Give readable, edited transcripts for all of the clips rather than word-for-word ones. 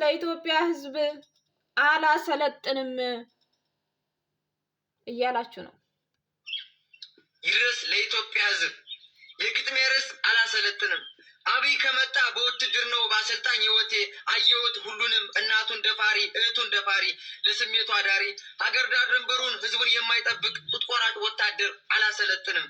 ለኢትዮጵያ ሕዝብ አላሰለጥንም እያላችሁ ነው። ይድረስ ለኢትዮጵያ ሕዝብ። የግጥሜ ርዕስ አላሰለጥንም። አብይ ከመጣ በውትድርናው በአሰልጣኝ ህይወቴ አየሁት ሁሉንም፣ እናቱን ደፋሪ፣ እህቱን ደፋሪ፣ ለስሜቱ አዳሪ፣ ሀገር ዳር ድንበሩን ህዝቡን የማይጠብቅ ጡት ቆራጭ ወታደር አላሰለጥንም።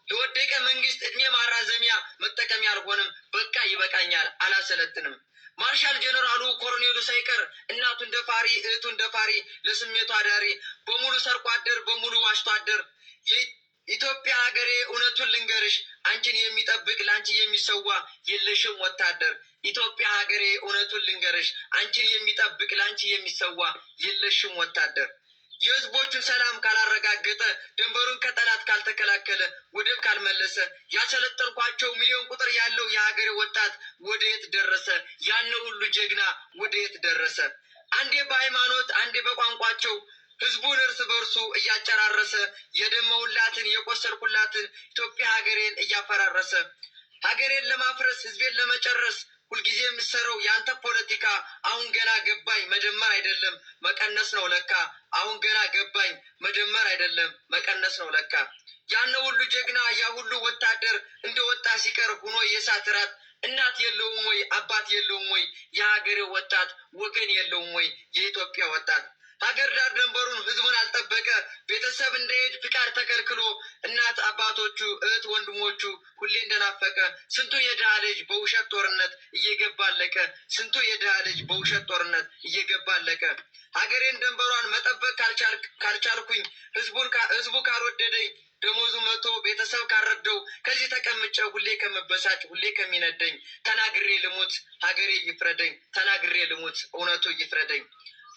ለወደቀ መንግስት እድሜ ማራዘሚያ መጠቀሚያ አልሆንም። በቃ ይበቃኛል፣ አላሰለጥንም። ማርሻል ጀነራሉ ኮሎኔሉ ሳይቀር እናቱን ደፋሪ፣ እህቱን ደፋሪ፣ ለስሜቱ አዳሪ፣ በሙሉ ሰርቆ አደር፣ በሙሉ ዋሽቶ አደር። የኢትዮጵያ ሀገሬ እውነቱን ልንገርሽ፣ አንቺን የሚጠብቅ ለአንቺ የሚሰዋ የለሽም ወታደር። ኢትዮጵያ ሀገሬ እውነቱን ልንገርሽ፣ አንቺን የሚጠብቅ ለአንቺ የሚሰዋ የለሽም ወታደር። የህዝቦቹን ሰላም ካላረጋገጠ፣ ድንበሩን ከጠላት ካልተከላከለ፣ ወደብ ካልመለሰ፣ ያሰለጠንኳቸው ሚሊዮን ቁጥር ያለው የሀገሬ ወጣት ወደ የት ደረሰ? ያን ሁሉ ጀግና ወደ የት ደረሰ? አንዴ በሃይማኖት አንዴ በቋንቋቸው ህዝቡን እርስ በርሱ እያጨራረሰ፣ የደመውላትን የቆሰልኩላትን ኢትዮጵያ ሀገሬን እያፈራረሰ፣ ሀገሬን ለማፍረስ ህዝቤን ለመጨረስ ሁልጊዜ የምሰረው የአንተ ፖለቲካ አሁን ገና ገባኝ፣ መደመር አይደለም መቀነስ ነው ለካ። አሁን ገና ገባኝ፣ መደመር አይደለም መቀነስ ነው ለካ። ያን ሁሉ ጀግና ያ ሁሉ ወታደር እንደ ወጣ ሲቀር ሁኖ የእሳት ራት። እናት የለውም ወይ? አባት የለውም ወይ? የሀገሬ ወጣት ወገን የለውም ወይ? የኢትዮጵያ ወጣት ሀገር ዳር ድንበሩን ህዝቡን አልጠበቀ፣ ቤተሰብ እንዳይሄድ ፍቃድ ተከልክሎ፣ እናት አባቶቹ እህት ወንድሞቹ ሁሌ እንደናፈቀ፣ ስንቱ የድሃ ልጅ በውሸት ጦርነት እየገባ አለቀ። ስንቱ የድሃ ልጅ በውሸት ጦርነት እየገባ አለቀ። ሀገሬን ድንበሯን መጠበቅ ካልቻልኩኝ፣ ህዝቡ ካልወደደኝ፣ ደሞዙ መቶ ቤተሰብ ካልረደው፣ ከዚህ ተቀምጬ ሁሌ ከምበሳጭ ሁሌ ከሚነደኝ፣ ተናግሬ ልሙት ሀገሬ ይፍረደኝ። ተናግሬ ልሙት እውነቱ ይፍረደኝ።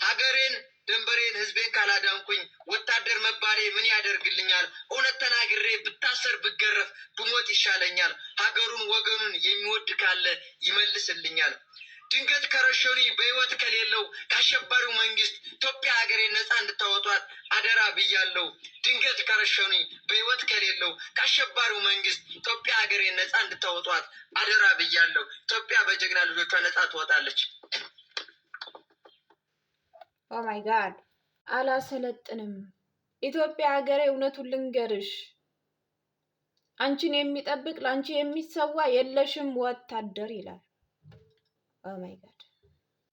ሀገሬን ድንበሬን ህዝቤን ካላዳንኩኝ ወታደር መባሌ ምን ያደርግልኛል? እውነት ተናግሬ ብታሰር ብገረፍ ብሞት ይሻለኛል። ሀገሩን ወገኑን የሚወድ ካለ ይመልስልኛል። ድንገት ከረሸኑኝ በህይወት ከሌለው ከአሸባሪው መንግስት ኢትዮጵያ ሀገሬን ነፃ እንድታወጧት አደራ ብያለሁ። ድንገት ከረሸኑኝ በህይወት ከሌለው ከአሸባሪው መንግስት ኢትዮጵያ ሀገሬን ነፃ እንድታወጧት አደራ ብያለሁ። ኢትዮጵያ በጀግና ልጆቿ ነፃ ትወጣለች። Oh my God፣ አላሰለጥንም። ኢትዮጵያ ሀገሬ እውነቱን ልንገርሽ፣ አንቺን የሚጠብቅ ለአንቺ የሚሰዋ የለሽም ወታደር ይላል። Oh my God፣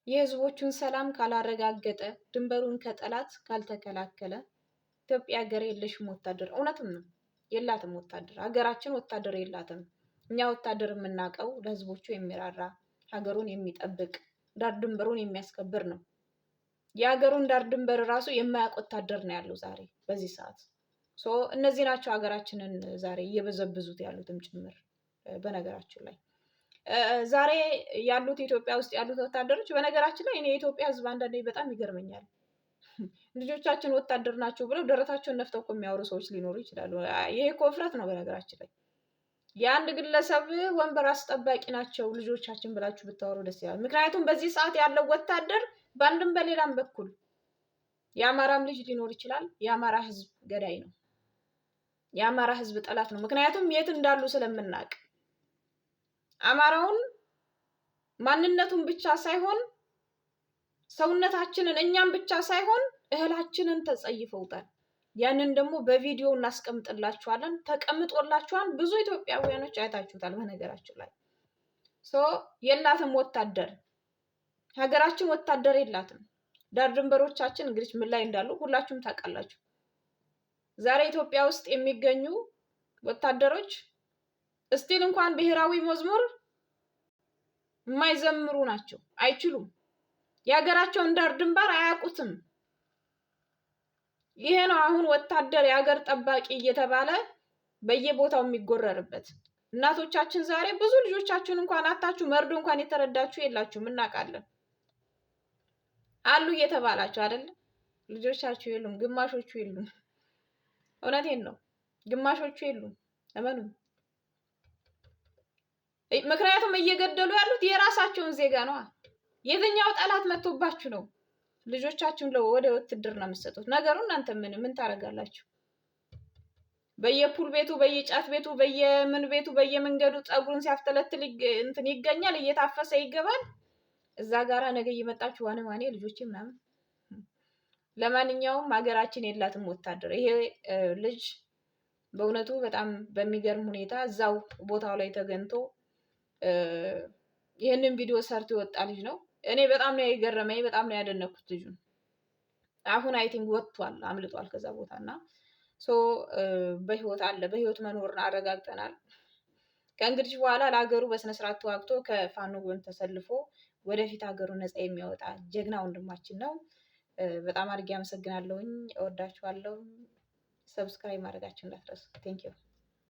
የህዝቦቹን ሰላም ካላረጋገጠ፣ ድንበሩን ከጠላት ካልተከላከለ ኢትዮጵያ ሀገሬ የለሽም ወታደር። እውነትም ነው፣ የላትም ወታደር። ሀገራችን ወታደር የላትም። እኛ ወታደር የምናውቀው ለህዝቦቹ የሚራራ፣ ሀገሩን የሚጠብቅ፣ ዳር ድንበሩን የሚያስከብር ነው። የሀገሩን ዳር ድንበር ራሱ የማያውቅ ወታደር ነው ያለው ዛሬ በዚህ ሰዓት። So እነዚህ ናቸው ሀገራችንን ዛሬ እየበዘበዙት ያሉትም ጭምር። በነገራችን ላይ ዛሬ ያሉት ኢትዮጵያ ውስጥ ያሉት ወታደሮች፣ በነገራችን ላይ እኔ የኢትዮጵያ ሕዝብ አንዳንዴ በጣም ይገርመኛል። ልጆቻችን ወታደር ናቸው ብለው ደረታቸውን ነፍተው እኮ የሚያወሩ ሰዎች ሊኖሩ ይችላሉ። ይሄ እኮ እፍረት ነው። በነገራችን ላይ የአንድ ግለሰብ ወንበር አስጠባቂ ናቸው ልጆቻችን ብላችሁ ብታወሩ ደስ ይላል። ምክንያቱም በዚህ ሰዓት ያለው ወታደር በአንድም በሌላም በኩል የአማራም ልጅ ሊኖር ይችላል። የአማራ ሕዝብ ገዳይ ነው። የአማራ ሕዝብ ጠላት ነው። ምክንያቱም የት እንዳሉ ስለምናውቅ አማራውን ማንነቱን ብቻ ሳይሆን ሰውነታችንን እኛም ብቻ ሳይሆን እህላችንን ተጸይፈውታል። ያንን ደግሞ በቪዲዮ እናስቀምጥላችኋለን። ተቀምጦላችኋል። ብዙ ኢትዮጵያውያኖች አይታችሁታል። በነገራችን ላይ so የላትም ወታደር፣ ሀገራችን ወታደር የላትም። ዳር ድንበሮቻችን እንግዲህ ምን ላይ እንዳሉ ሁላችሁም ታውቃላችሁ። ዛሬ ኢትዮጵያ ውስጥ የሚገኙ ወታደሮች still እንኳን ብሔራዊ መዝሙር የማይዘምሩ ናቸው። አይችሉም። የሀገራቸውን ዳር ድንበር አያውቁትም። ይሄ ነው አሁን ወታደር የሀገር ጠባቂ እየተባለ በየቦታው የሚጎረርበት። እናቶቻችን ዛሬ ብዙ ልጆቻችሁን እንኳን አታችሁ መርዶ እንኳን የተረዳችሁ የላችሁም፣ እናውቃለን። አሉ እየተባላችሁ አይደለም? ልጆቻችሁ የሉም፣ ግማሾቹ የሉም። እውነቴን ነው፣ ግማሾቹ የሉም። እመኑ። ምክንያቱም እየገደሉ ያሉት የራሳቸውን ዜጋ ነዋ። የትኛው ጠላት መጥቶባችሁ ነው ልጆቻችሁን ወደ ውትድርና የምትሰጡት? ነገሩ እናንተ ምን ምን ታደርጋላችሁ? በየ pool ቤቱ፣ በየጫት ቤቱ፣ በየምን ቤቱ፣ በየመንገዱ ፀጉሩን ሲያፍተለትል እንትን ይገኛል፣ እየታፈሰ ይገባል። እዛ ጋራ ነገ እየመጣችሁ ዋኔ ዋኔ ልጆቼ ምናምን። ለማንኛውም ሀገራችን የላትም ወታደር። ይሄ ልጅ በእውነቱ በጣም በሚገርም ሁኔታ እዛው ቦታው ላይ ተገኝቶ ይህንን ቪዲዮ ሰርቶ የወጣ ልጅ ነው። እኔ በጣም ነው የገረመኝ፣ በጣም ነው ያደነኩት ልጁን። አሁን I think ወጥቷል፣ አምልጧል ከዛ ቦታ እና so በህይወት አለ፣ በህይወት መኖርን አረጋግጠናል። ከእንግዲህ በኋላ ለሀገሩ በስነስርዓት ተዋግቶ ከፋኖ ጎን ተሰልፎ ወደፊት ሀገሩን ነፃ የሚያወጣ ጀግና ወንድማችን ነው። በጣም አድርጌ አመሰግናለሁኝ። እወዳችኋለሁ። Subscribe ማድረጋችሁ እንዳትረሱ። Thank you.